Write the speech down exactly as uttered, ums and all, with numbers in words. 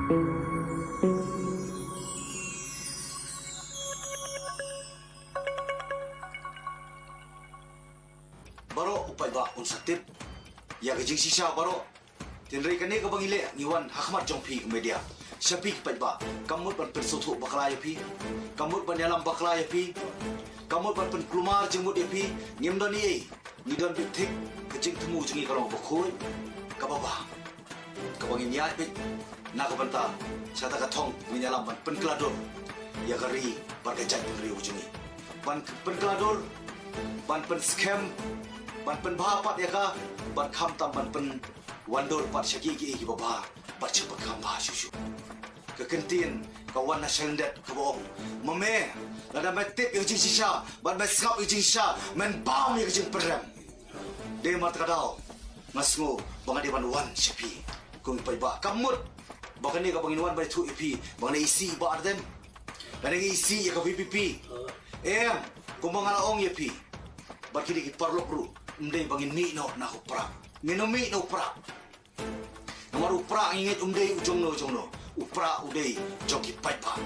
Baroh u paidbah un sa tip ïa ka jingshisha baroh. Hynrei kane kaba ngi leh, ngi wan ha khmat jong phi ka media. Sha phi ki paidbah, kam mut ban pynsngewthuh bakla ïa phi, kam mut ban ïalam bakla ïa phi, kam mut ban pynkulmar jingmut ïa phi. Ngim don ei, ngi don beit thik. Ka jingthmu jong ngi ka long kaba khuid, kaba bha, kaba ngin ïaid beit na ka bynta sha kata ka thong, ngin ïalam ban pynkylla dur ïa ka ri bad ka jaitbynriew jong ngi. Ban pynkylla dur, ban pynskhem, ban pynbha pat ïa ka, bad khamtam ban pynwandur pat sha kiei kiei kiba bha bad sha ba kham bha shuh shuh. Ka ktien ka wan na sha lyndet kaba ong, ma me, lada me tip ïa ka jingshisha bad me sngap ïa ka jingshisha, men bam ïa ka jingpyrem. Dei namar kata ka daw nga sngew ba nga dei ban wan sha phi. Ko ki paidbah, kam mut ba kane kaba ngin wan ban ïathuh ïa phi ba nga dang isih ïa i Bah Ardent, nga dang isih ïa ka VPP. Em, kumba nga la ong ïa phi bad kine ki paralok ruh, ym dei ba ngin mih noh na u Prah. Ngin ym mih na u Prah. Namar u Prah ngi ngeit um dei u jongno jongno. U Prah u dei jong ki paidbah.